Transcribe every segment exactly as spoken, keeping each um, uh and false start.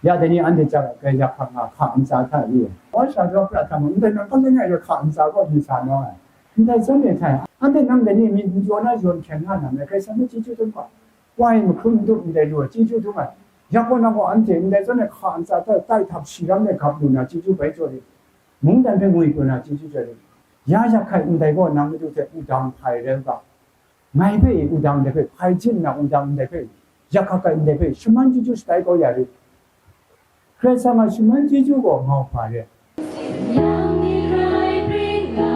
Ya dai ni anhte chyang a, grai yak hkak nga hka ntsa hta i? Wa sha jaw pra hta mung, ndai nang kawng langai rai hka ntsa gaw myit sa nawng ai. Ndai zawn e hta i, anhte nang dai ni myit n jaw na yawn hkyen nga na me, Karai Kasang hpe chyeju dum ga. Wa e mahkrum n dum ndai lu ai, chyeju dum ai. Ya gaw nang gaw anhte ndai zawn e hka ntsa hta tai htap shi ram e gap lu na chyeju bai jaw rit. Mungdan hpe ngwi pru na chyeju jaw rit. Ya yak hkai ndai gaw nang Madu hte wudang hpai rai u ga. Ngai hpe wudang ndai hpe hpai jin nna, wudang ndai hpe yak hkak ai ndai hpe shaman chyeju shatai kau ya rit. Karai Kasang a shaman chyeju gaw mau hpa re. Yang ni rai bring nga,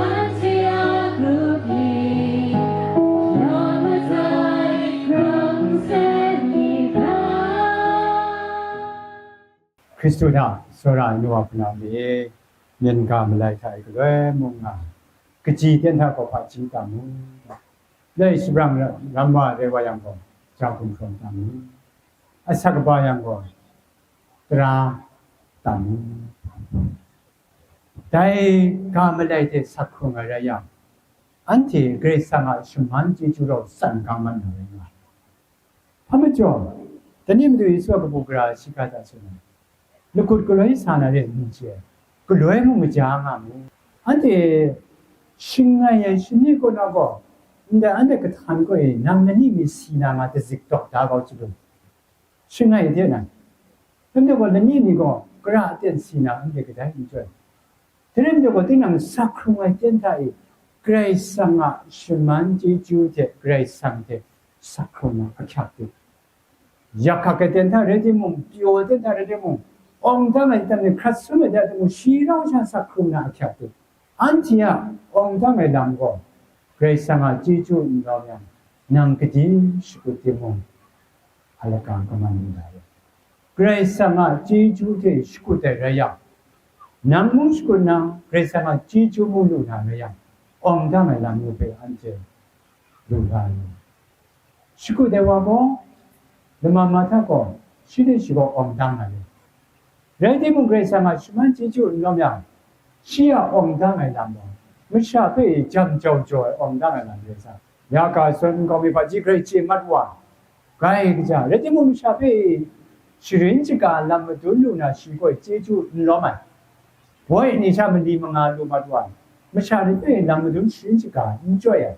anhte a grup ni, yawn matai krang sen ni hkra. Hkristu hta tsawra ai nu wa hpunau ni, myen ga malai hta e galoi mung nga, kaji ten hta gaw hpaji tam mu. Lai shabrang ra-, ram wa rai wa yang gaw, ja gumhpraw tam mu. Asak kaba yang gaw, tara tam mu. Dai ga malai hte sak hkrung ai rai yang, anhte Karai Kasang a shaman chyeju rau tsan gang mat na rai nga ai. Hpa majaw, dai ni Madu Yesu a kabu gara shiga hta tsun ai, lagut galoi sa na re n chye, galoi mung maja nga mu. Anhte shangai ai shani kaw na gaw, ndai anhte kahtan kaw e nang lani mi si na nga dazik dawk da kau chyalu, shangai de nan. Anhte gaw lani mi gaw kara aten si na anhte kadai n chyoi. Dai rai nme gaw, tinang sak hkrung ai ten hta e, Karai Kasang a shaman chyeju hte Karai Kasang hte sak hkrung na ahkyak de. Yak hkak ai ten hta rai timung, pyaw ai ten hta rai timung, awng dang ai aten hta hkrat sum ai hta timung, shi rau sha sak hkrung na ahkyak de. Anhte a awng dang ai lam gaw, Karai Kasang a chyeju n lawm yang, nang gade shakut timung, a laka kaman lu na rai. Karai Kasang a chyeju hte shakut ai rai yang, nang mung shakut na, Karai Kasang a chyeju mung lu na rai yang, awng dang ai lam ngu hpe anhte lu la ai. Shakut ai wa gaw, lama ma hta gaw, shi hte shi gaw awng dang na rai. Rai timung, Karai Kasang a shaman chyeju n lawm yang, shi a awng dang ai lam gaw, masha hpe jam jau jaw ai awng dang ai lam rai sa, ya ga zawn nkau mi hpaji hkrai chye mat wa, grai kaja, rai timung, masha hpe sharin shaga lam madun lu na shi gaw chyeju n lawm ai. Boi ni sha mali manga lu mat wa, masha ni hpe lam madun sharin shaga n chyoi ai.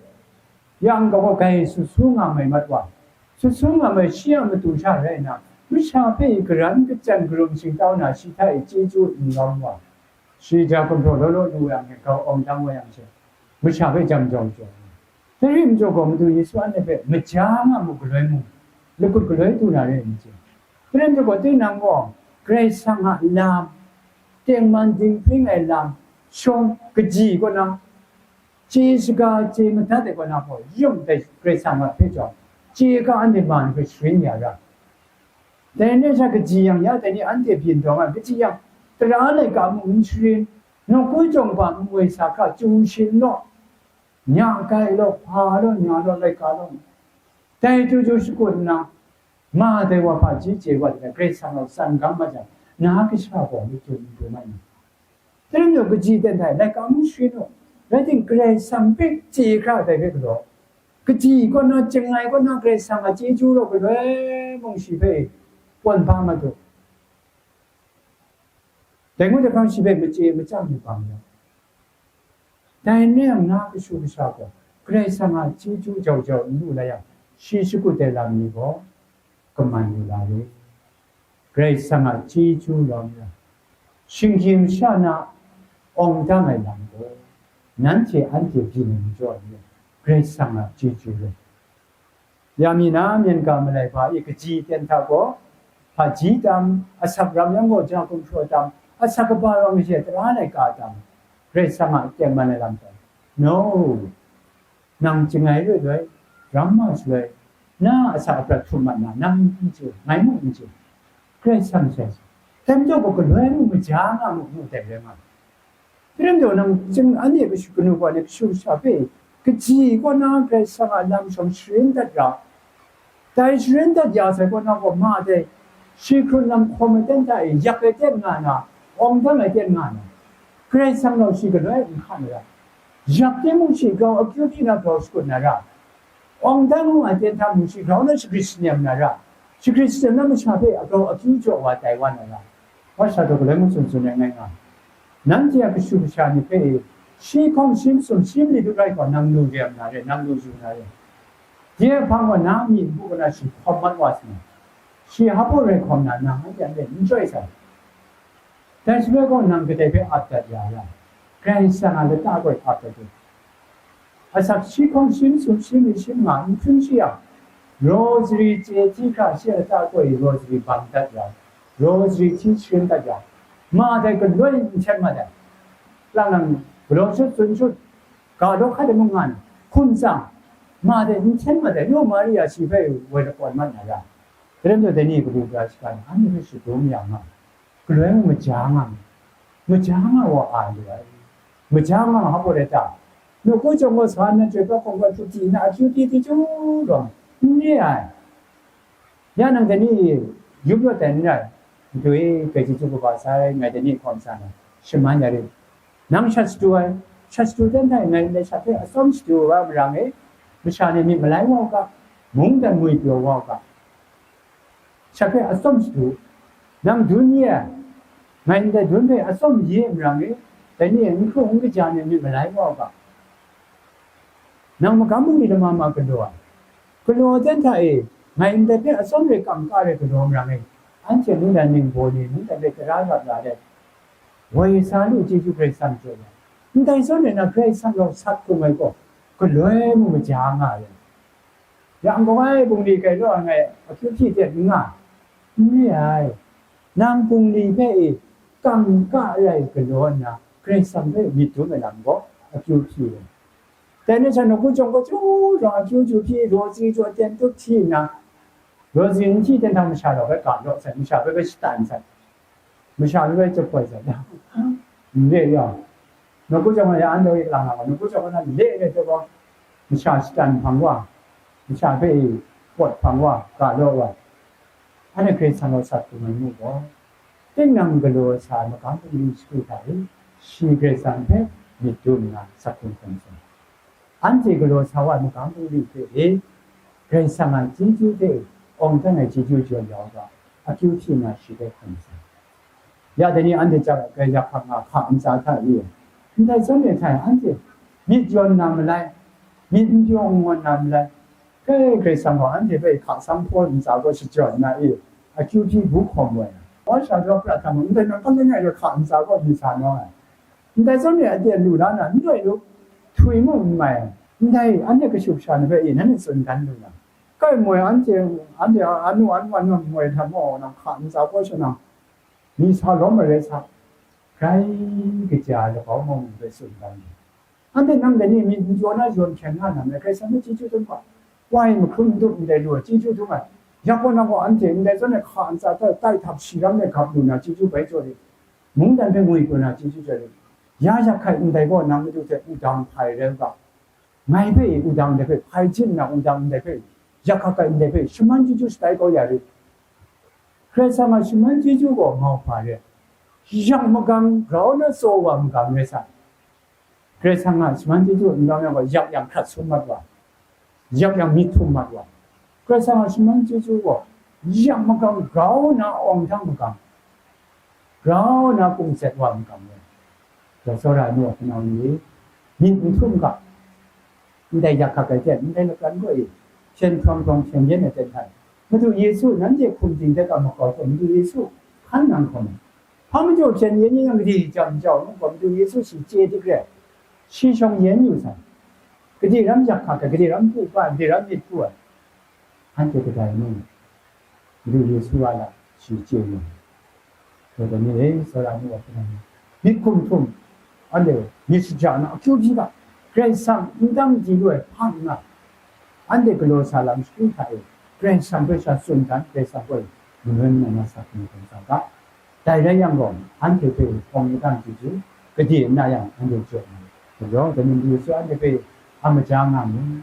Yang gaw gai sut su nga mai mat wa, sut su nga mai shi a matu sha rai nna, masha hpe garan kachyan karum shingtau na shi hta e chyeju n lawm wa, shi ja gumhpraw law law lu yang, grau awng dang wa yang she, masha hpe jam jau jaw. Dai rai majaw gaw, Madu Yesu anhte hpe maja nga mu galoi mu, lagut galoi du na re ai n chye. Dai rai majaw gaw, tinang gaw Karai Kasang a lam, tengman dinghpring ai lam, shawng kaji kaw na, chye shaga chye madat ai kaw na gaw, yung dai Karai Kasang a hpe chyawm, chye ga anhte ma ni hpe sharin ya ra. Dai rai sha kaji yang, ya dai ni anhte byin dawng ai, kaji yang, tara laika mung n sharin, nawku jawng hpa nngoi sa hkra chyu shin law, nya gai law, hpa law, nya law, laika law, dai chyu chyu shakut nna, ma dai wa hpaji chye wa ai, Karai Kasang rau tsan gang mat jang, na kasha gaw myit n du mat ni? Dai rai nme gaw, kaji ten hta e laika mung sharin u, rai timung, Karai Kasang hpe chye hkra dai hpe galaw, kaji kaw na, chyangai kaw na, Karai Kasang a chyeju rau galoi mung shi hpe pawn hpa mat u. Dai ngut ai hpang shi hpe machye machyang myit bang yang, dai n rai yang, na kashu kasha gaw Karai Kasang a chyeju jau jau n lu la yang, shi shakut ai lam ni gaw kaman lu la re. Karai Kasang a chyeju lawm yang, shinggyim sha na awng dang ai lam gaw, nanhte anhte byin ai majaw ni, Karai Kasang a chyeju rai. Ya mi na, myen ga malai hpa e kaji ten hta gaw, hpaji tam, asak ram yang gaw, ja gumhpraw tam, asak kaba rawng she tara laika tam, Karai Kasang a tengman ai lam tam. No, nang chyangai loi loi, ram ma shaloi, na asak aprat htum mat na, nang n chye, ngai mung n chye. Karai Kasang sai. Dai majaw gaw, galoi mung maja nga mu, ngu dai rai nga. Hpring daw nang chying anhte kashu kanu kaw ni kashu kasha hpe kaji kaw na Karai Kasang a lam shawng sharin dat ra. Dai sharin dat ya sai kaw na gaw, ma dai shi hkrun lam hkawm ai ten hta e yak ai ten nga na, awng dang ai ten nga na, Karai Kasang gaw shi galoi n hkan ra. Yak timung shi grau akyu di na grau shakut na ra. Awng dang ngu ai ten hta mung shi grau na shagrit shanem na ra. Shagrit shadum na masha hpe a grau akyu jaw wa tai wa na ra, wa sha taw galoi mung tsun tsun ai ngai nga. Nanhte a kashu kasha ni hpe shi hkawng shi masum shi mali du rai gaw nang lu rem na re, nang lu yu na re. Dai hpang gaw na myi npu kaw na shi hkawm mat wa sa na, shi hpa rai hkawm na, nang anhte a myit n chyoi sai. Dai shaloi gaw nang kadai hpe ap dat ya ai? Karai Kasang a lata gaw ap dat u. Asak shi hkawng shi masum shi mali shi manga n hpring shi yang, rosary chye hti hkra shi a lata gaw rosary bang dat ya, rosary hti sharin dat ya, ma dai galoi n hten mat ai. Lang lang, galaw shut tsun shut, ga daw hkat ai mung nga na, hkum tsang, ma dai n hten mat ai, yu Maria shi hpe woi lakawn mat na ra. Dai rai nna dai ni kabu gara shaga ni, anhte hpe shadum ya nga, galoi mung maja nga, maja nga wa ai lu ai. Maja nga hpa rai ta? Nawku jawng gaw sa na chyoi pra hkawng gaw hkrup di na, akyu hpyi di chyu rawng n re ai. Ya nang dai ni yup rawt ai n rai. Madu e, dai chyeju kaba sai, ngai dai ni hkawm sa na, shaman ya rit. Nang shat shadu ai, shat shadu dan hta e ngai ndai shat hpe atsawm shadu wa marang e, masha ni myit malai wa u ga, mungdan ngwi pyaw wa u ga. Shat hpe atsawm shadu, nang dun ye, ngai ndai dun hpe atsawm ye marang e, dai ni e n hkru n kaja ni myit malai wa u ga. Nang magam bungli lama ma galaw ai, galaw dan hta e, ngai ndai hpe atsawm re kangka re galaw marang e, anhte mungdan ningbaw ni mungdan hpe tara rap ra let, woi sa lu, chyeju Karai Kasang jaw ai. Ndai zawn e na Karai Kasang gaw sat hkrum ai gaw, galoi mung maja nga ai. Yang gaw ai bungli grai law ai ngai akyu hpyi de n nga, n re ai. Nang bungli hpe e kangka rai galaw nna, Karai Kasang hpe myit dum ai lam gaw akyu hpyi ai. Dai ni hta nawku jawng gaw chyu rawng akyu chyu hpyi, rosary chyu aten tup hti nna, rosary n hti ten hta masha rau bai ga law sai, masha bai bai shatan sai. Masha ni bai chapoi sai, n re yang, nawku jawng na ya an daw i lang na, nawku jawng na le re hte gaw, masha shatan hpang wa, masha hpe pawt hpang wa, ga law wa, anhte Karai Kasang gaw sat hkrum ai mu gaw, tinang galaw sa ai magam bungli shagu hta e, shi Karai Kasang hpe myit dum nna sat hkrum hkrum sai. Anhte galaw sa wa ai magam bungli hte e, Karai Kasang a chyeju hte awng dan ai chyeju jawn ya u ga, akyu hpyi nna shi hpe hkrum sai. Ya dai ni anhte chyawm ai yak hkak nga hka ntsa hta e, ndai zawn e hta e anhte myit yawn na malai, myit n pyaw n ngawn na malai, kai Karai Kasang gaw anhte hpe hka sanghpaw ntsa gaw shajawn nna e, akyu hpyi bu hkawm wai ai. Wa sha jaw pra hta mung, ndai nang kan langai rai hka ntsa gaw myit sa nawng ai. Ndai zawn e anhte lu la na n rai lu, htwi mung n mai, ndai anhte kashu kasha ni hpe e nanhte tsun dan lu na, kai moi anhte, anhte anu anu anwan moi hta maw nang hka ntsa gaw shanang, myit sa lawm ai rai sa, grai kaja ai labau mawng mung hpe tsun dan lu. Anhte nang dai ni myit n jaw na yawn hkyen nga na me, Karai Kasang hpe chyeju dum ga, wa e mahkrum n dum ndai lu ai chyeju dum ai. Ya gaw nang gaw anhte ndai zawn e hka ntsa tai, tai htap shi ram e gap lu na chyeju bai jaw rit, mungdan hpe ngwi pru na chyeju jaw rit. Ya yak hkai ndai gaw nang Madu hte wudang hpai rai u ga, ngai hpe wudang ndai hpe hpai jin nna, wudang ndai hpe yak hkai ndai hpe shaman chyeju shatai kau ya rit. Karai Kasang a shaman chyeju gaw mau hpa re, yak magang grau na tsaw wa magang rai sa. Karai Kasang a shaman chyeju n rawng yang gaw, yak yang hkrat sum mat wa, yak yang myit htum mat wa. Karai Kasang a shaman chyeju gaw, yak magang grau na awng htang magang, grau na kung zet wa magang rai. Dai tsawra ai nu wa hpunau ni, myit n htum ga, ndai yak hkak ai hte ndai lapran gaw e, hpyen hprawng hprawng hpyen yen ai hte nhtai, Madu Yesu nanhte hkum ting de ga makau hte Madu Yesu hkan nang hkawm ai. Hpa majaw hpyen yen yen yang gade jam jau ngu gaw, Madu Yesu shi chye dik re ai, shi shawng yen yu sai. Gade ram yak hkak ai, gade ram hpu hpa ai, gade ram myit hpu ai, anhte kadai nu, Madu Yesu a lam shi chye yu ai. Dai ni e, tsawra ai nu wa hpunau ni, myit hkum htum, anhte myit shaja na akyu hpyi ga, Karai Kasang n dang di lu ai hpang nna, anhte galaw sa lam shagu hta e, Karai Kasang hpe sha tsun dan, Karai Kasang gaw manu nna na sa hkrum hkrum sa ga. Dai rai yang gaw, anhte hpe hpawng ni dang chyeju, gade n na yang, anhte jaw na, galaw, dai ni Madu Yesu anhte hpe a maja nga mu.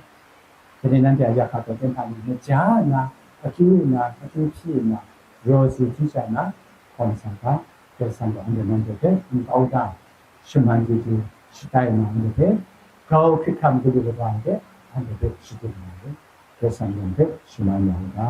Dai ni nanhte a yak hkak ai hte nhta ni maja nna, akyu nna, akyu hpyi nna, raw si hpyi sha nna, hkawm sa ga, Karai Kasang gaw anhte nanhte hpe nkau da, shaman chyeju shatai nna, anhte hpe grau hkrit hkam galaw kaba ai hte anhte hpe shadum na ai. Karai Kasang yawng hpe shaman ya u ga.